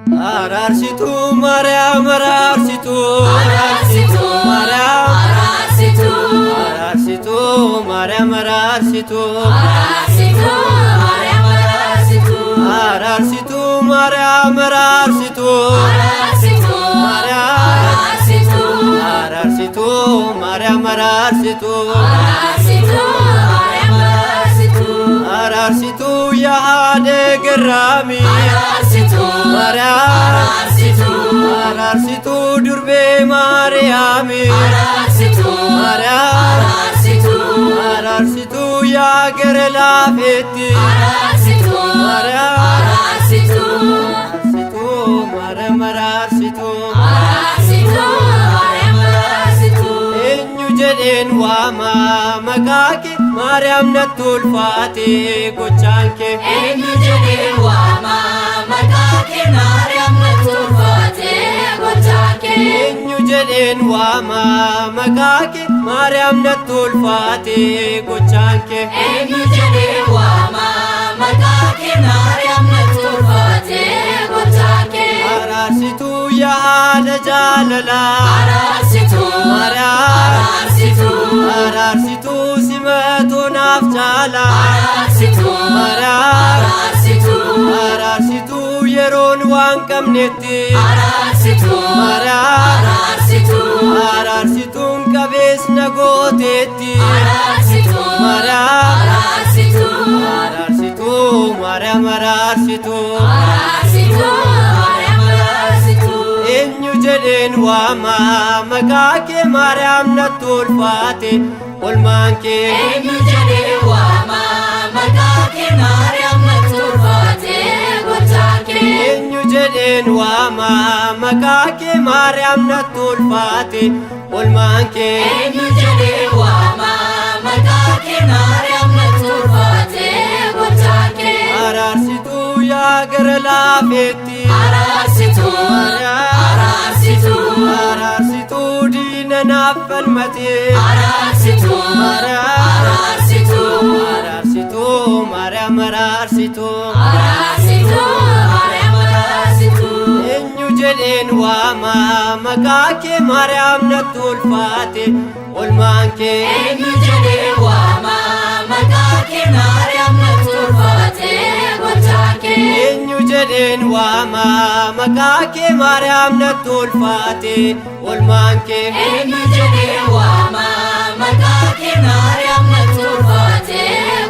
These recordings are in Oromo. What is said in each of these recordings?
Araarsituu Maariyaam, araarsituu. Araarsituu. Maariyaam. Araarsituu. Araarsituu Maariyaam, araarsituu. Araarsituu Maariyaam, araarsituu. Araarsituu Maariyaam, araarsituu. Araarsituu. Maariyaam. Araarsituu. Araarsituu Maariyaam, araarsituu. Araarsituu Maariyaam, araarsituu. Araarsituu yaa haadha garraamii. Araarsituu. Maariyaam. Araarsituu. Araarsituu durbee Maariyaami. Araarsituu. Maariyaam. Araarsituu. Araarsituu yaa gara laafeetti. Araarsituu. Maariyaam. Araarsituu. Araarsituu Maariyaam, araarsituu. Araarsituu Maariyaam, araarsituu. Eenyu jedheen waama maqaa kee Maariyaam, natti ulfaate gochaan kee. Eenyu jedhee waama maqaa kee Maariyaam, natti ulfaate gochaan kee. Eenyu jedheen waama maqaa kee Maariyaam, natti ulfaate gochaan kee. Eenyu jedhee waama maqaa kee Maariyaam, natti ulfaate gochaan kee. Araarsituu yaa haadha jaalalaa. Araarsituu. Maariyaam. Araarsituu. Araarsituu simatu naaf caala. Araarsituu. Maariyaam. Araarsituu. Araarsituu yeroon waan qabnetti. Araarsituu. Maariyaam. Araarsituu. Araarsituun qabees na gooteetti. Araarsituu. Maariyaam. Araarsituu. Araarsituu Maariyaam, araarsituu. Araarsituu Maariyaam, araarsituu. Eenyu jedheen waama maqaa kee Maariyaam, natti ulfaate olmaan kee. Eenyu jedhee waama maqaa kee Maariyaam, natti ulfaate gochaan kee. Eenyu jedheen waama maqaa kee Maariyaam, natti ulfaate olmaan kee. Eenyu jedhee waama maqaa kee Maariyaam, natti ulfaate gochaan kee. Araarsituu yaa gara laafeetti. Araarsituu. Maariyaam. Araarsituu. Araarsituu diina naaf falmate. Araarsituu. Maariyaam. Araarsituu. Araarsituu Maariyaam, araarsituu. Araarsituu Maariyaam, araarsituu. Eenyu jedheen waama maqaa kee Maariyaam, natti ulfaate olmaan kee. Eenyu jedhee waama maqaa kee Maariyaam, natti ulfaate gochaan kee. Eenyu jedheen waama maqaa kee Maariyaam, natti ulfaate olmaan kee. Eenyu jedhee waama maqaa kee Maariyaam, natti ulfaate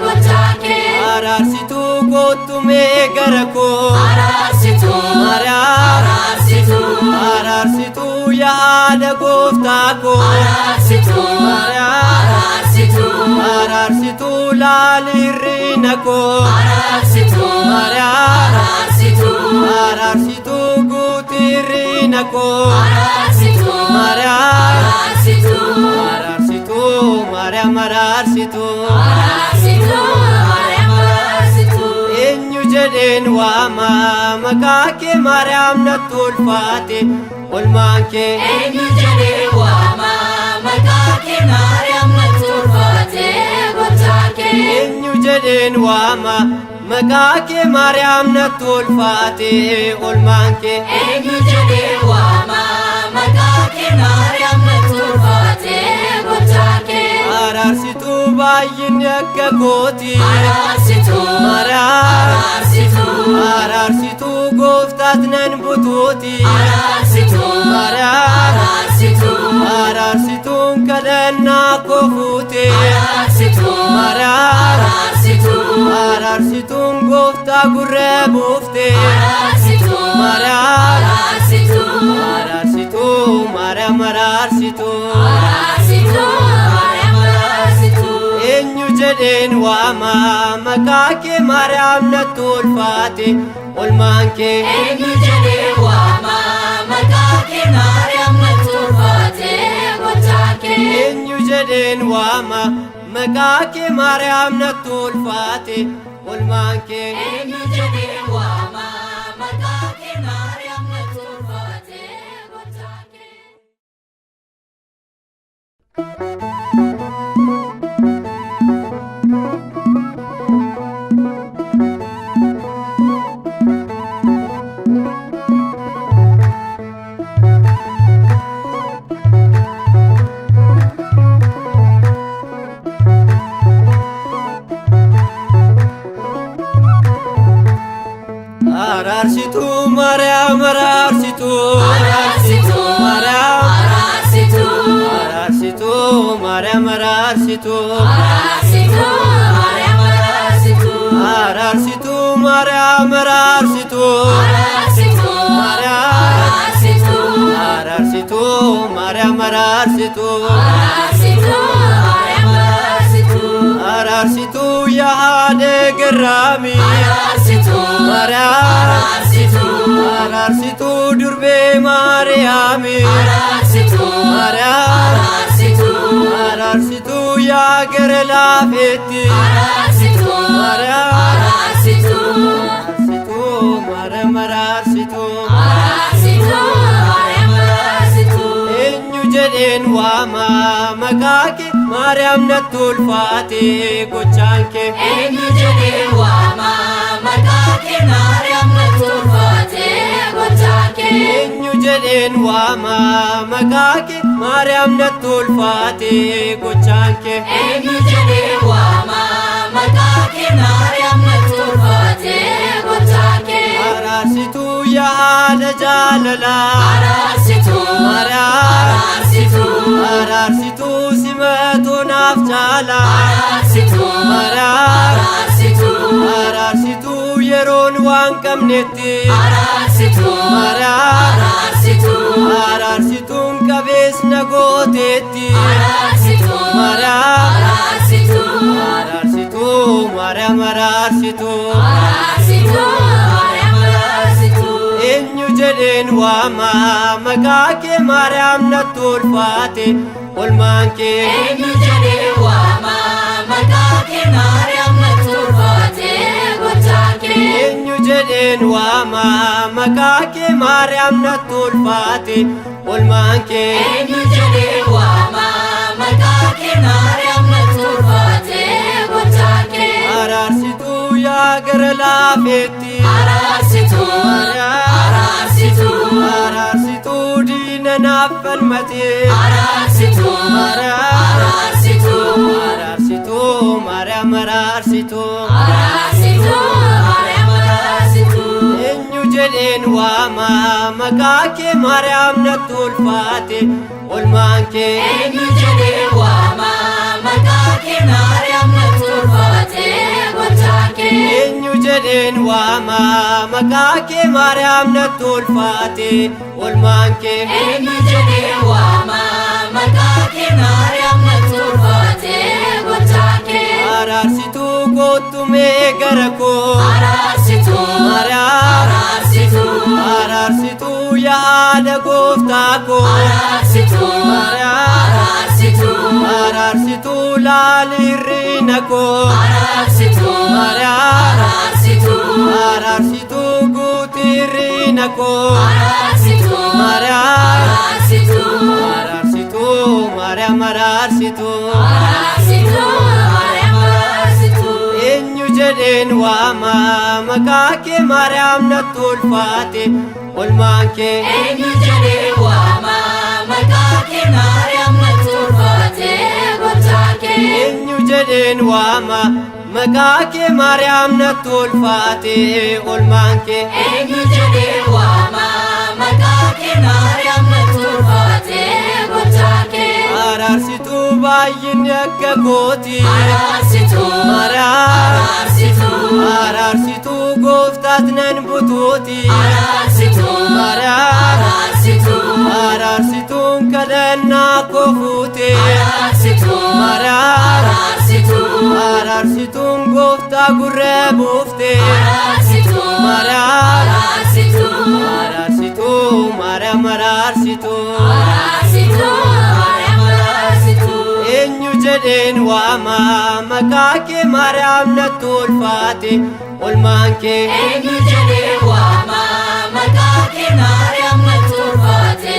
gochaan kee. Araarsituu kottu mee gara koo. Araarsituu. Maariyaam. Araarsituu. Araarsituu yaa haadha gooftaa koo. Araarsituu. Maariyaam. Araarsituu. Araarsituu laali hir'ina koo. Araarsituu. Maariyaam. Araarsituu. Araarsituu guutii hir'ina koo. Araarsituu. Maariyaam. Araarsituu. Araarsituu Maariyaam, araarsituu. Araarsituu Maariyaam, araarsituu. Eenyu jedheen waama maqaa kee Maariyaam, natti ulfaate olmaan kee. Eenyu jedhee waama maqaa kee Maariyaam, natti ulfaate gochaan kee. Eenyu jedheen waama maqaa kee Maariyaam, natti ulfaate olmaan kee. Eenyu jedhee waama maqaa kee Maariyaam, natti ulfaate gochaan kee. Araarsituu baay'inni akka kooti. Araarsituu. Maariyaam. Araarsituu. Araarsituu gooftaat nan butuuti. Araarsituu. Maariyaam. Araarsituu. Araarsituun kadhannaa koo fuute. Araarsituu. Maariyaam. Araarsituu. Araarsituun gooftaa gurra buufte. Araarsituu. Maariyaam. Araarsituu. Araarsituu Maariyaam, araarsituu. Araarsituu Maariyaam, araarsituu. Eenyu jedheen waama maqaa kee Maariyaam, natti ulfaate olmaan kee. Eenyu jedhee waama maqaa kee Maariyaam, natti ulfaate gochaan kee. Eenyu jedheen waama Maqaa kee Maariyaam natti ulfaate olmaan kee. Eenyu jedhee waama maqaa kee Maariyaam natti ulfaate gochaan kee. Araarsituu Maariyaam araarsituu. Araarsituu. Maariyaam. Araarsituu. Araarsituu Maariyaam araarsituu. Araarsituu Maariyaam araarsituu. Araarsituu Maariyaam araarsituu. Araarsituu. Maariyaam. Araarsituu. Araarsituu Maariyaam araarsituu. Araarsituu Maariyaam araarsituu. Araarsituu yaa haadha garraamii. Araarsituu. Maariyaam. Araarsituu. Araarsituu durbee Maariyaami. Araarsituu. Maariyaam. Araarsituu. Araarsituu yaa gara laafeetti. Araarsituu. Maariyaam. Araarsituu. Araarsituu Maariyaam araarsituu. Araarsituu Maariyaam araarsituu. Eenyu jedheen waama maqaa kee Maariyaam natti ulfaate gochaan kee. Eenyu jedhee waama maqaa kee Maariyaam natti ulfaate gochaan kee. Eenyu jedheen waama maqaa kee Maariyaam natti ulfaate gochaan kee. Eenyu jedhee waama maqaa kee Maariyaam natti ulfaate gochaan kee. Araarsituu yaa haadha jaalalaa. Araarsituu. Maariyaam. Araarsituu. Araarsituu simatu naaf caala. Araarsituu. Maariyaam. Araarsituu. Araarsituu yeroon waan qabnetti. Araarsituu. Maariyaam. Araarsituu. Araarsituun qabees na gooteetti. Araarsituu. Maariyaam. Araarsituu. Araarsituu Maariyaam araarsituu. Araarsituu Maariyaam araarsituu. Eenyu jedheen waama maqaa kee Maariyaam natti ulfaate olmaan kee. Eenyu jedhee waama maqaa kee Maariyaam natti ulfaate gochaan kee. Eenyu jedheen waama maqaa kee Maariyaam natti ulfaate olmaan kee. Eenyu jedhee waama maqaa kee Maariyaam natti ulfaate gochaan kee. Araarsituu yaa gara laafeetti. Araarsituu. Maariyaam. Araarsituu. Araarsituu diina naaf falmate. Araarsituu. Maariyaam. Araarsituu. Araarsituu Maariyaam araarsituu. Araarsituu Maariyaam araarsituu. Eenyu jedheen waama maqaa kee Maariyaam natti ulfaate olmaan kee. Eenyu jedhee waama maqaa kee Maariyaam natti ulfaate gochaan kee. Eenyu jedheen waama maqaa kee Maariyaam natti ulfaate olmaan kee. Eenyu jedhee waama maqaa kee Maariyaam natti ulfaate gochaan kee. Araarsituu kottu mee gara koo. Araarsituu. Maariyaam. Araarsituu. Araarsituu yaa haadha gooftaa koo. Araarsituu. Maariyaam. Araarsituu. Araarsituu laali hir'ina koo. Araarsituu. Maariyaam. Araarsituu. Araarsituu guutii hir'ina koo. Araarsituu. Maariyaam. Araarsituu. Araarsituu Maariyaam araarsituu. Araarsituu Maariyaam araarsituu. Eenyu jedheen waama maqaa kee Maariyaam natti ulfaate olmaan kee. Eenyu jedhee waama maqaa kee Maariyaam natti ulfaate gochaan kee. Eenyu jedheen waama maqaa kee Maariyaam natti ulfaate olmaan kee. Eenyu jedhee waama maqaa kee Maariyaam natti ulfaate gochaan kee. Araarsituu baay'inni akka kooti. Araarsituu. Maariyaam. Araarsituu. Araarsituu gooftaat nan butuuti. Araarsituu. Maariyaam. Araarsituu. Araarsituun kadhannaa koo fuute. Araarsituu. Maariyaam. Araarsituu. Araarsituun gooftaa gurra buufte. Araarsituu. Maariyaam. Araarsituu. Araarsituu Maariyaam araarsituu. Araarsituu Maariyaam araarsituu. Eenyu jedheen jedheen waama maqaa kee Maariyaam natti ulfaate olmaan kee. Eenyu jedhee waama maqaa kee Maariyaam natti ulfaate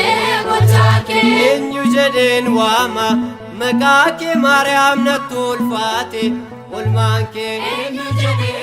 gochaan kee. Eenyu jedheen waama maqaa kee Maariyaam natti ulfaate olmaan kee. Eenyu jedhee.